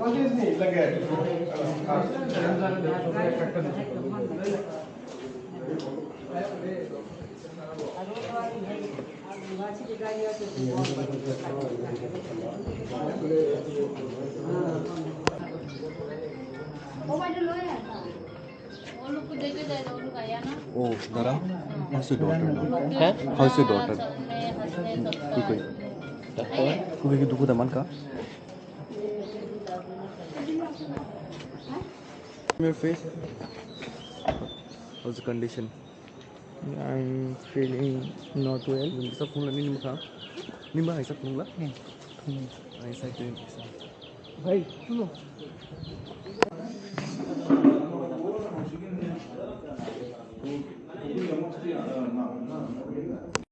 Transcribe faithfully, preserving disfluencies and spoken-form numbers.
Oh, dara, how's your daughter now? Huh? How's your daughter? Kukui. Kukui ki dukhu da mankha? Your face? How's the condition? I'm feeling not well. Bisa phunla nini mukha. Nima haisa phunla? Hmm. Haisa tu. Bhai, suno.